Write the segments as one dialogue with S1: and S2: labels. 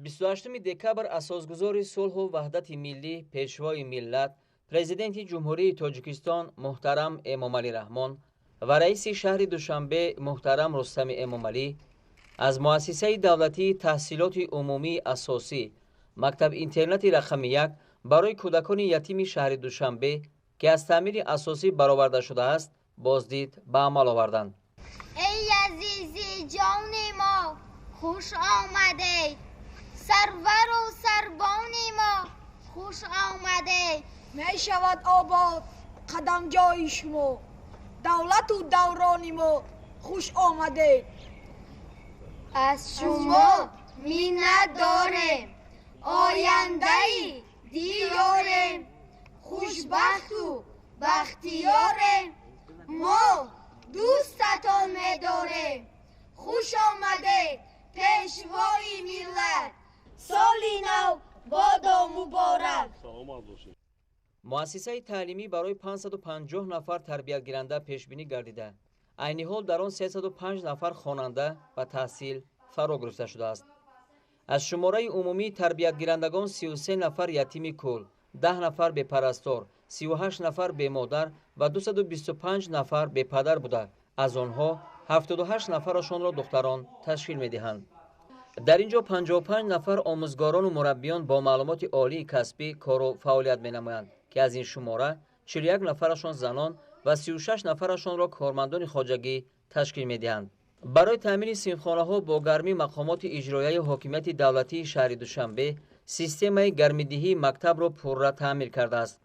S1: 28 декабр асосгузори сулҳу ваҳдати миллӣ, пешвои миллат, Президенти Ҷумҳурии Тоҷикистон муҳтарам Эмомалӣ Раҳмон ва раиси шаҳри Душанбе муҳтарам Рустами Эмомалӣ аз муассисаи давлатии таҳсилоти умумии асосӣ, мактаб-интернати рақами 1 барои кӯдакони ятими шаҳри Душанбе, ки аз таъмири асосӣ бароварда шудааст, боздид ба амал оварданд.
S2: Эй азизи ҷони мо, хуш омадед, сарвару сарбони мо, хуш омадед.
S3: Мешавад обод қадамҷои шумо, давлату даврони мо, хуш омадед.
S2: Аз шумо миннатдорем, ояндаи диёрем, хушбахту бахтиёрем, мо дӯстатон медорем. Хуш омадед, пешвои миллат, соли нав бодо муборак.
S1: Муассисаи таълимӣ барои 550 нафар тарбиятгиранда пешбинӣ гардида, айни ҳол дар он 305 нафар хонанда ба таҳсил фаро гирифта шудааст. Аз шумораи умумии тарбиятгирандагон 33 нафар ятими кул, 10 нафар бепарастор, 38 нафар бемодар ва 225 нафар бепадар буда, аз онҳо 78 нафарашонро духтарон ташкил медиҳанд. Дар ин ҷо 55 нафар омӯзгорону мураббиён бо маълумоти олии касбӣ кору фаъолият менамоянд, ки аз ин шумора 41 нафарашон занон ва 36 нафарашонро кормандони хоҷагӣ ташкил медиҳанд. Барои таъмини синфхонаҳо бо гармӣ мақомоти иҷроияи ҳокимияти давлатии шаҳри Душанбе системаи гармидиҳии мактабро пурра таъмир кардааст.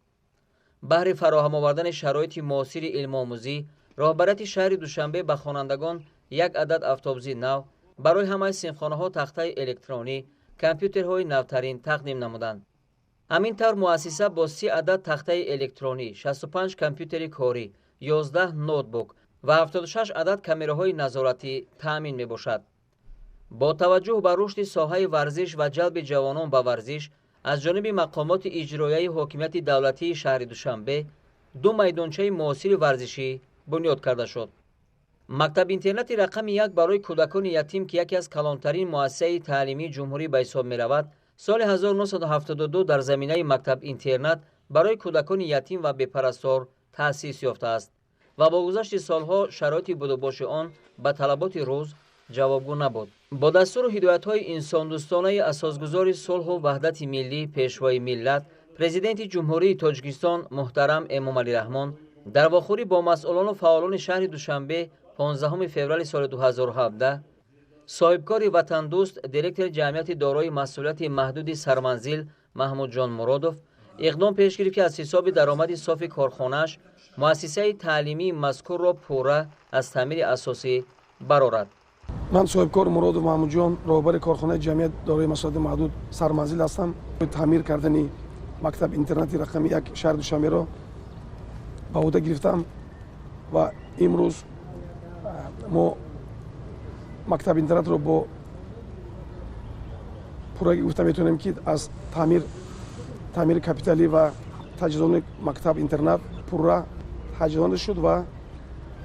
S1: Баҳри фароҳам овардани шароити муосири илмомӯзӣ, роҳбарияти шаҳри Душанбе ба хонандагон як адад автобуси нав, барои ҳамаи синфхонаҳо тахтаи электронӣ, компютерҳои навтарин тақдим намуданд. Ҳамин тавр муассиса бо 30 адад тахтаи электронӣ, 65 компютери корӣ, 11 ноутбук ва 76 адад камераҳои назоратӣ таъмин мебошад. Бо таваҷҷӯҳ ба рушди соҳаи варзиш ва ҷалби ҷавонон ба варзиш, аз ҷониби мақомоти иҷроияи ҳокимияти давлатии шаҳри Душанбе ду майдончаи муосири варзишӣ бунёд карда шуд. Мактаб-интернати рақами 1 барои кӯдакони ятим, ки яке аз калонтарин муассисаи таълимии ҷумҳурӣ ба ҳисоб меравад, соли 1972 дар заминаи мактаб-интернат барои кӯдакони ятим ва бепарастор таъсис ёфтааст ва бо гузашти солҳо шароити будубоши он ба талаботи рӯз ҷавобгӯ набуд. Бо дастуру ҳидоятҳои инсондӯстонаи асосгузори сулҳу ваҳдати миллӣ, пешвои миллат, Президенти Ҷумҳурии Тоҷикистон муҳтарам Эмомалӣ Раҳмон дар вохӯрӣ бо масъулону фаъолони шаҳри Душанбе 15 феврали соли 2017 соҳибкори ватандӯст, директори ҷамъияти дорои масъулияти маҳдуди «Сарманзил» Маҳмудҷон Муродов иқдом пеш гирифт, ки аз ҳисоби даромади софи корхонааш муассисаи таълимии мазкурро пурра аз таъмири асосӣ барорад.
S4: Ман соҳибкор Муродов Маҳмудҷон, роҳбари корхонаи ҷамъият дорои масъулияти маҳдуд «Сарманзил» ҳастам. Таъмир кардани мактаб интернати рақами 1 шаҳри Душанберо ба ӯҳда гирифтам ва имрӯз мо мактаб интернатро бо пуррагӣ гуфта метавонем, ки аз таъмири капиталӣ ва таҷҳизони мактаб интернат пурра таҷҳизонда шуд ва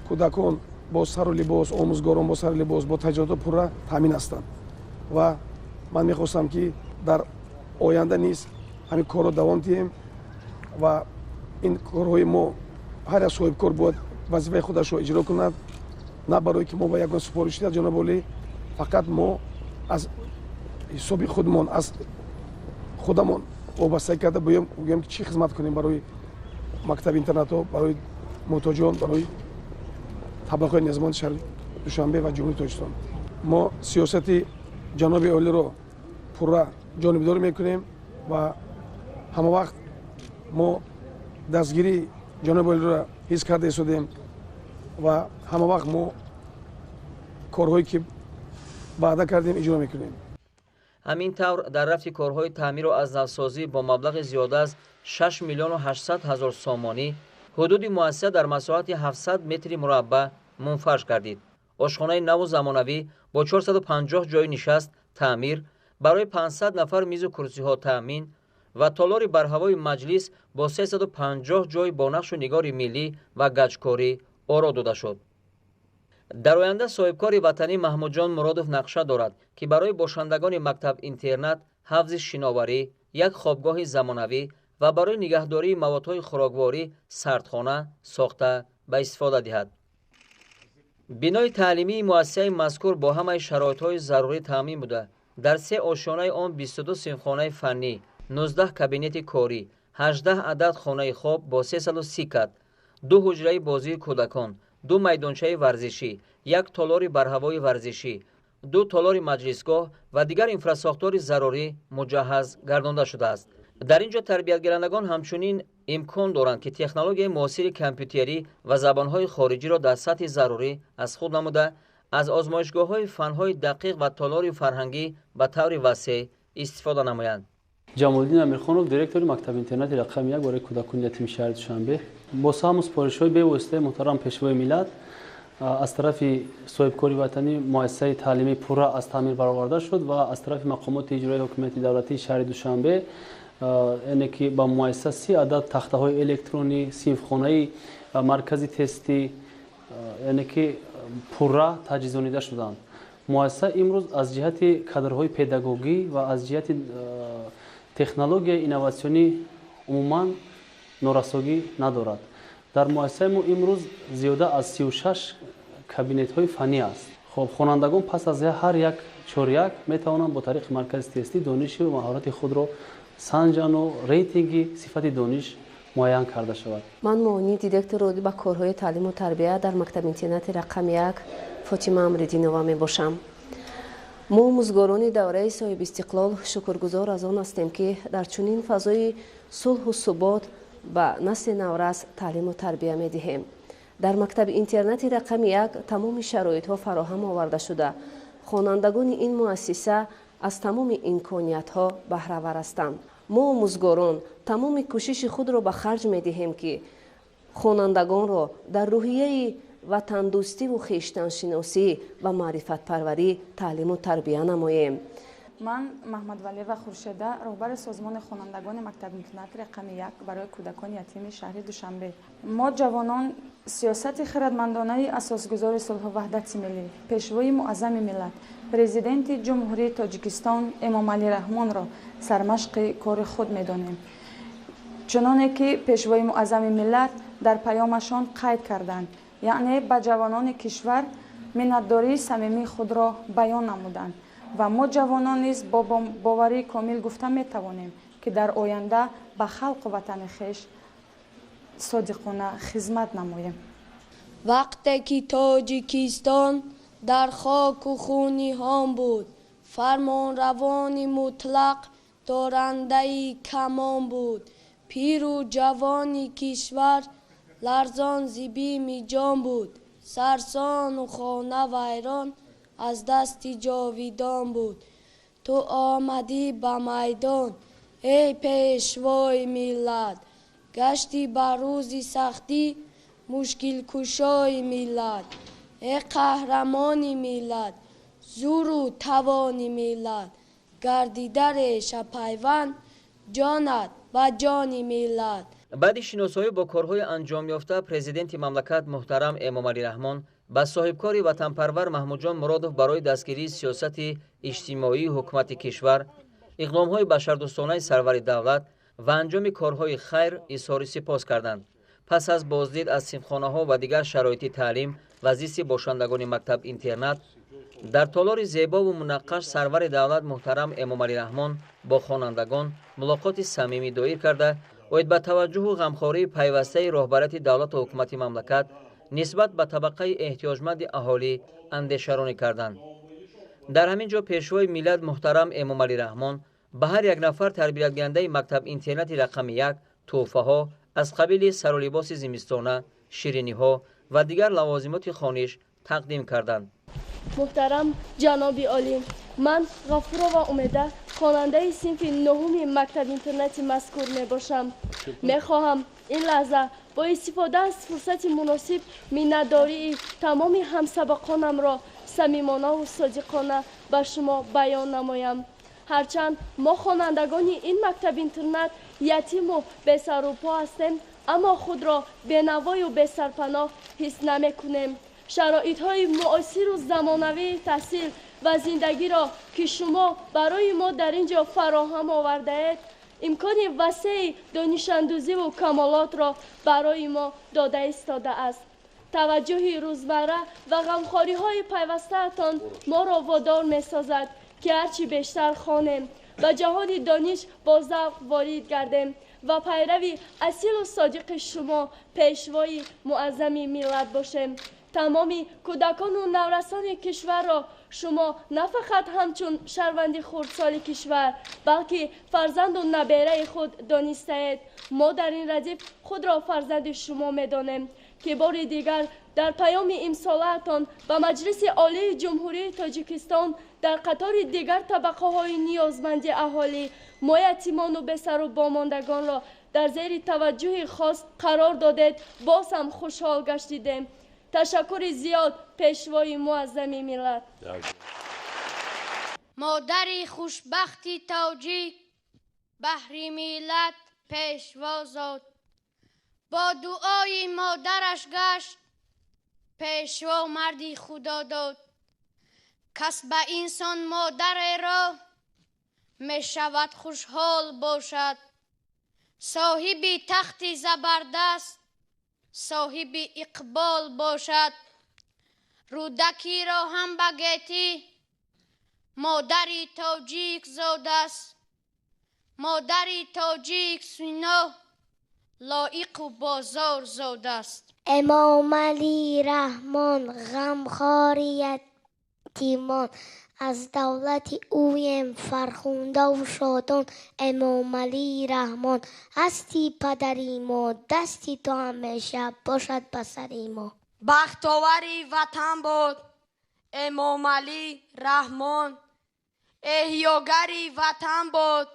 S4: кӯдакон бо сару либос, омӯзгорон бо сару либос, бо таҷҳизото пурра таъмин ҳастанд. Ва ман мехостам, ки дар оянда низ ҳамин корро давом диҳем ва ин корҳои мо, ҳар як соҳибкор бояд вазифаи худашро иҷро кунад, на барое ки мо ба ягон супориш диҳад ҷаноби олӣ, фақат мо аз ҳисоби худмон, аз худамон вобастагӣ карда гӯем, ки чӣ хизмат кунем барои мактаби интернатҳо, барои муҳтоҷон, барои табақаҳои ниёзманди шаҳри Душанбе ва Ҷумҳурии Тоҷикистон. Мо сиёсати ҷаноби олиро пурра ҷонибдорӣ мекунем ва ҳамавақт мо дастгирии ҷаноби олиро ҳис карда истодем ва ҳамавақт мо корҳое ки ваъда кардем, иҷро мекунем.
S1: Ҳамин тавр, дар рафти корҳои таъмиру аз навсозӣ бо маблағи зиёда аз 6 миллиону 800 ҳазор сомонӣ ҳудуди муассиса дар масоҳати 700 метри мураббаъ мунфарш гардид. Ошхонаи наву замонавӣ бо 450 ҷойи нишаст таъмир, барои 500 нафар мизу курсиҳо таъмин ва толори барҳавои маҷлис бо 350 ҷой бо нақшу нигори миллӣ ва гаҷкорӣ оро дода шуд. Дар оянда соҳибкори ватанӣ Маҳмудҷон Муродов нақша дорад, ки барои бошандагони мактаб-интернат ҳавзи шиноварӣ, як хобгоҳи замонавӣ ва барои нигаҳдории маводҳои хӯрокворӣ сардхона сохта ба истифода диҳад. Бинои таълимии муассисаи мазкур бо ҳамаи шароитҳои зарурӣ таъмин буда, дар се ошёнаи он 22 синфхонаи фаннӣ, 19 кабинети корӣ, 18 адад хонаи хоб бо 330 кат, ду ҳуҷраи бозии кӯдакон, ду майдончаи варзишӣ, як толори барҳавои варзишӣ, ду толори маҷлисгоҳ ва дигар инфрасохтори зарурӣ муҷаҳҳаз гардонда шудааст. Дар ин ҷо тарбиятгирандагон ҳамчунин имкон доранд, ки технологияи муосири компютерӣ ва забонҳои хориҷиро дар сатҳи зарурӣ аз худ намуда, аз озмоишгоҳҳои фанҳои дақиқ ва толори фарҳангӣ ба таври васеъ истифода намоянд.
S5: Ҷамолиддин Амирхонов, директори мактаби-интернати рақами 1 барои кӯдакони ятими шаҳри Душанбе. Бо саҳму супоришҳои бевоситаи муҳтарам Пешвои миллат аз тарафи соҳибкори ватанӣ муассисаи таълимӣ пурра аз таъмир бароварда шуд ва аз тарафи мақомоти иҷроии ҳокимияти давлатии шаҳри Душанбе, яъне ки ба муассиса 30 адад тахтаҳои электронӣ, синфхонаи маркази тестӣ, яъне ки пурра таҷҳизонида шуданд. Муассиса имрӯз аз ҷиҳати кадрҳои педагогӣ ва аз ҷиҳати технологияи инноватсионӣ умуман норасогӣ надорад. Дар муассисаи мо имрӯз зиёда аз 36 кабинетҳои фаннӣ аст. Хоб, хонандагон пас аз ҳар як чоряк метавонанд бо тариқи маркази тестӣ донишу маҳорати худро санҷану рейтинги сифати дониш муайян карда шавад.
S6: Ман муовини директор оид ба корҳои таълиму тарбия дар мактаби-интернати рақами 1 Фотима Амриддинова мебошам. Мо омӯзгорони давраи соҳибистиқлол шукргузор аз он ҳастем, ки дар чунин фазои сулҳу субот ба насли наврас таълиму тарбия медиҳем. Дар мактаби-интернати рақами 1 тамоми шароитҳо фароҳам оварда шуда, хонандагони ин муассиса аз тамоми имкониятҳо баҳравар ҳастанд. Мо омӯзгорон тамоми кӯшиши худро ба харҷ медиҳем, ки хонандагонро дар рӯҳияи ватандӯстиву хештаншиносӣ ва маърифатпарварӣ таълиму тарбия намоем.
S7: Ман Маҳмадвалиева Хуршеда, роҳбари созмони хонандагони мактаби-интернати рақами 1 барои кӯдакони ятими шаҳри Душанбе. Мо ҷавонон сиёсати хирадмандонаи асосгузори сулҳу ваҳдати миллӣ, пешвои муаззами миллат, президенти Ҷумҳурии Тоҷикистон Эмомалӣ Раҳмонро сармашқи кори худ медонем. Чуноне ки пешвои муаззами миллат дар паёмашон қайд карданд, яъне ба ҷавонони кишвар миннатдории самимии худро баён намуданд ва мо ҷавонон низ бо боварии комил гуфта метавонем, ки дар оянда ба халқу ватани хеш содиқона хизмат намоем.
S2: Вақте ки Тоҷикистон дар хоку хуни ҳом буд, фармонравони мутлақ дорандаи камон буд, пиру ҷавони кишвар ларзон зи бими ҷон буд, сарсону хона вайрон аз дасти ҷовидон буд. Ту омадӣ ба майдон, эй пешвои миллат, гашти ба рӯзи сахтӣ мушкилкушои миллат, эй қаҳрамони миллат, зӯру тавони миллат, гардида решапайванд ҷонат ба ҷони миллат.
S1: Баъди шиносоӣ бо корҳои анҷомёфта президенти мамлакат муҳтарам Эмомалӣ Раҳмон ба соҳибкори ватанпарвар Маҳмудҷон Муродов барои дастгирии сиёсати иҷтимоии ҳукумати кишвар, иқдомҳои башардӯстонаи сарвари давлат ва анҷоми корҳои хайр изҳори сипос карданд. Пас аз боздид аз синфхонаҳо ва дигар шароити таълим ва зисти бошандагони мактаб-интернат, дар толори зебову мунаққаш сарвари давлат муҳтарам Эмомалӣ Раҳмон бо хонандагон мулоқоти самимӣ доир карда, оид ба таваҷҷӯҳу ғамхории пайвастаи роҳбарияти давлату ҳукумати мамлакат нисбат ба табақаи эҳтиёҷманди аҳолӣ андешаронӣ карданд. Дар ҳамин ҷо пешвои миллат муҳтарам Эмомалӣ Раҳмон ба ҳар як нафар тарбиятгирандаи мактаб-интернати рақами 1 тӯҳфаҳо аз қабили сару либоси зимистона, шириниҳо ва дигар лавозимоти хониш тақдим карданд.
S8: Муҳтарам ҷаноби олӣ, ман Ғафурова Умеда, хонандаи синфи нуҳуми мактаб-интернати мазкур мебошам. Мехоҳам ин лаҳза бо истифода аз фурсати муносиб миннатдории тамоми ҳамсабақонамро самимонаву содиқона ба шумо баён намоям. Ҳарчанд мо хонандагони ин мактаб-интернат ятиму бесарупо ҳастем, аммо худро бенавою бесарпаноҳ ҳис намекунем. Шароитҳои муосиру замонавии таҳсил ва зиндагиро, ки шумо барои мо дар ин ҷо фароҳам овардаед, имкони васеи донишандӯзиву камолотро барои мо дода истодааст. Таваҷҷӯҳи рӯзмарра ва ғамхориҳои пайвастаатон моро водор месозад, ки ҳарчи бештар хонем, ба ҷаҳони дониш бо завқ ворид гардем ва пайрави асилу содиқи шумо, пешвои муаззами миллат бошем. Тамоми кӯдакону наврасони кишварро шумо на фақат ҳамчун шаҳрванди хурдсоли кишвар, балки фарзанду набераи худ донистаед. Мо дар ин радиф худро фарзанди шумо медонем, ки бори дигар дар паёми имсолаатон ба Маҷлиси Олии Ҷумҳурии Тоҷикистон дар қатори дигар табақаҳои ниёзманди аҳолӣ мо ятимону бесару бомондагонро дар зери таваҷҷӯҳи хос қарор додед, боз ҳам хушҳол гаштидем. Ташаккури зиёд, пешвои муаззами миллат.
S2: Модари хушбахти тоҷик баҳри миллат пешво зод. Бо дуои модараш гашт пешво марди худо дод. Кас ба инсон модареро мешавад хушҳол бошад. Соҳиби тахти забардаст, соҳиби иқбол бошад. Рӯдакиро ҳам ба гетӣ модари тоҷик зодааст. Модари тоҷик сино лоиқу бозор зодааст.
S9: Эмомалӣ Раҳмон ғамхори ятимон, аз давлати ӯем фархундаву шодон. Эмомалӣ Раҳмон ҳасти падари мо, дасти ту ҳамеша бошад ба сари мо.
S3: Бахтовари ватан буд Эмомалӣ Раҳмон, эҳёгари ватан буд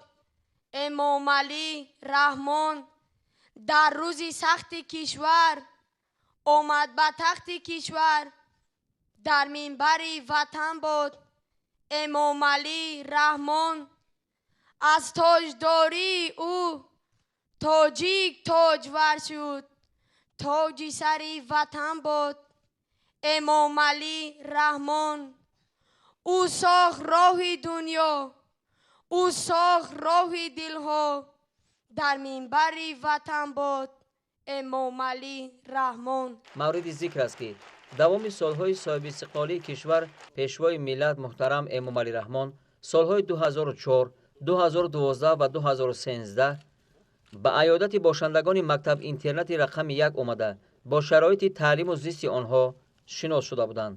S3: Эмомалӣ Раҳмон. Дар рӯзи сахти кишвар омад ба тахти кишвар, дар минбари ватан буд Эмомалӣ Раҳмон. Аз тоҷдории ӯ тоҷик тоҷвар шуд, тоҷи сари ватан буд Эмомалӣ Раҳмон. Ӯ сохт роҳи дунё, ӯ сохт роҳи дилҳо, дар минбари ватан буд Эмомалӣ Раҳмон.
S1: Мавриди зикр аст, ки давоми солҳои соҳибистиқлолии кишвар пешвои миллат муҳтарам Эмомалӣ Раҳмон солҳои 2004, 2012 ва 2013 ба аёдати бошандагони мактаб-интернати рақами 1 омада бо шароити таълиму зисти онҳо шинос шуда буданд.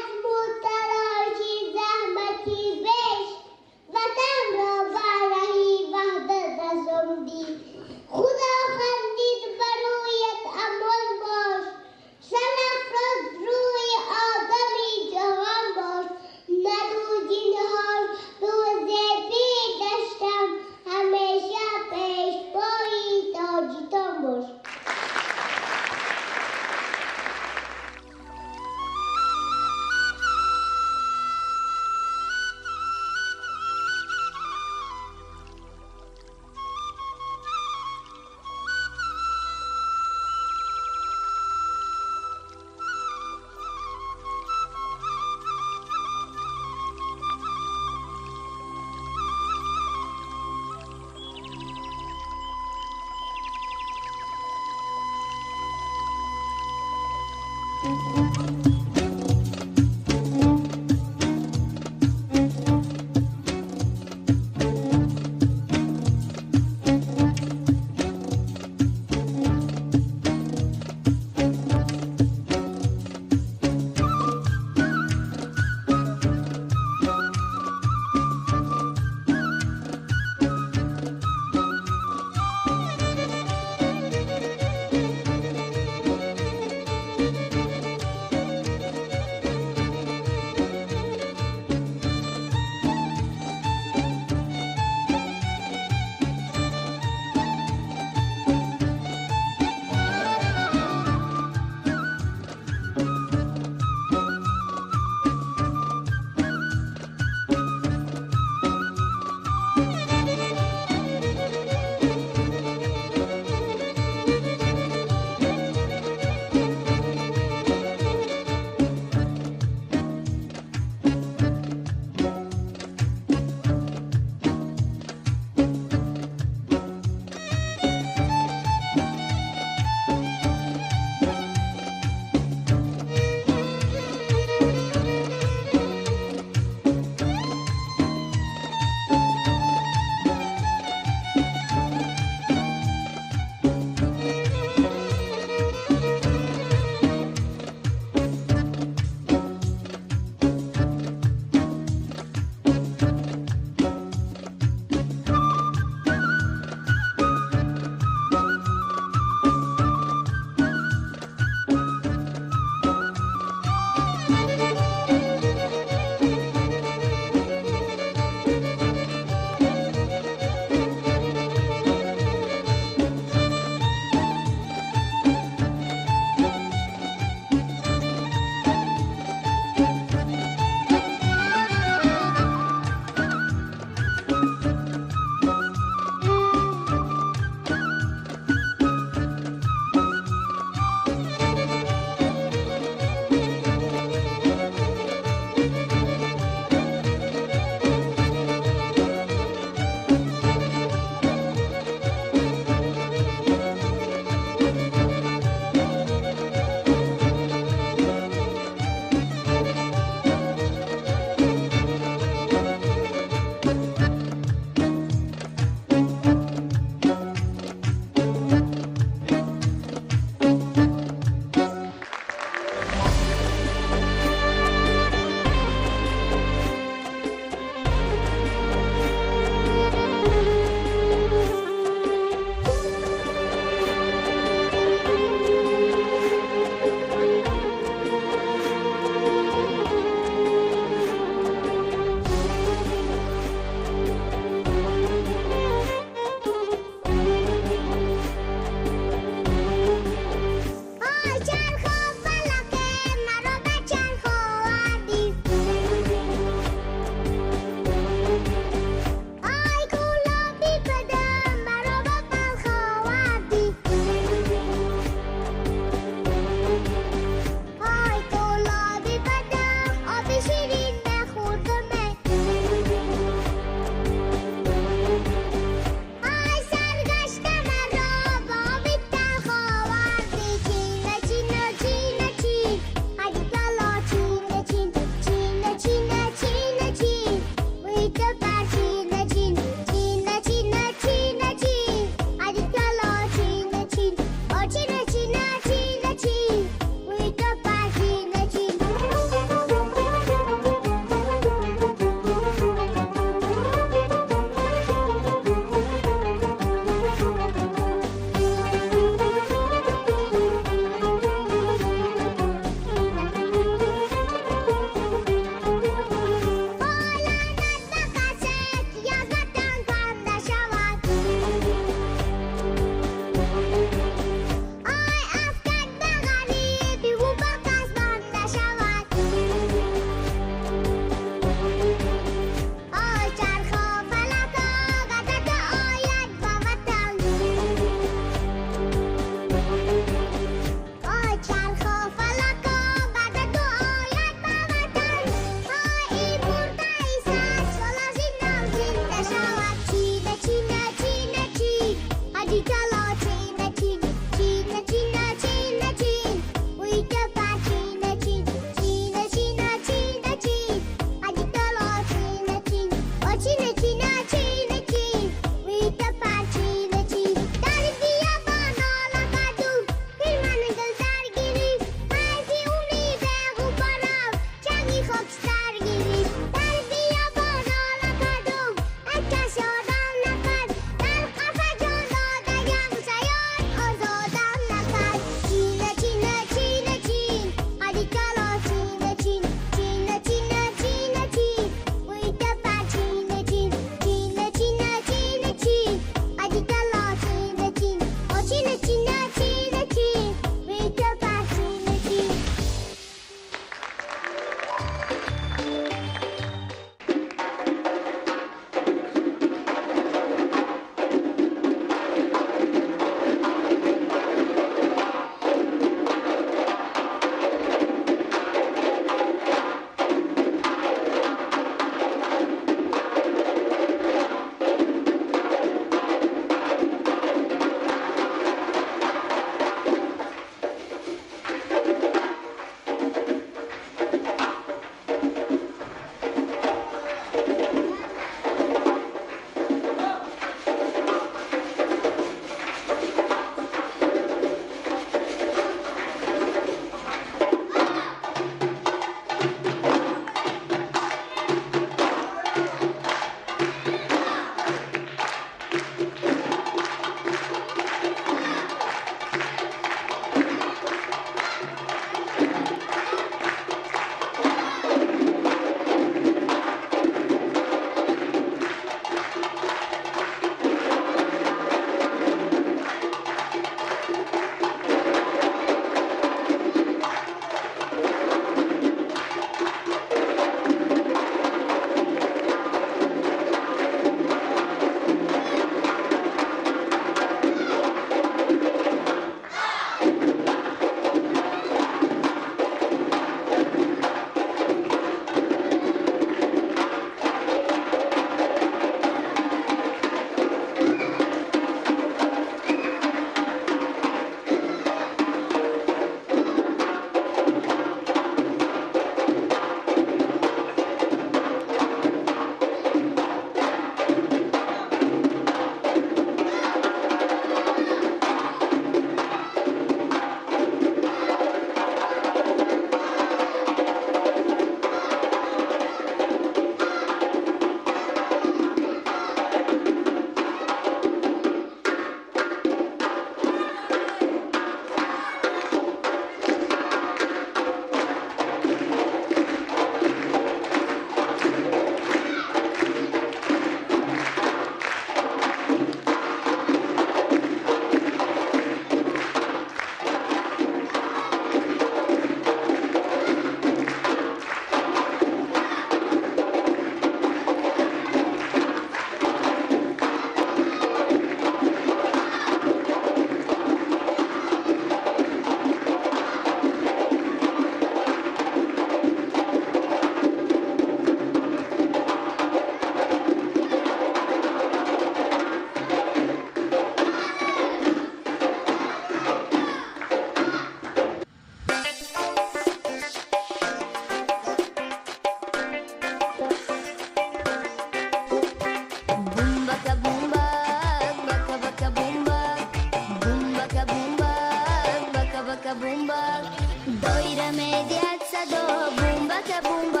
S9: Бумба.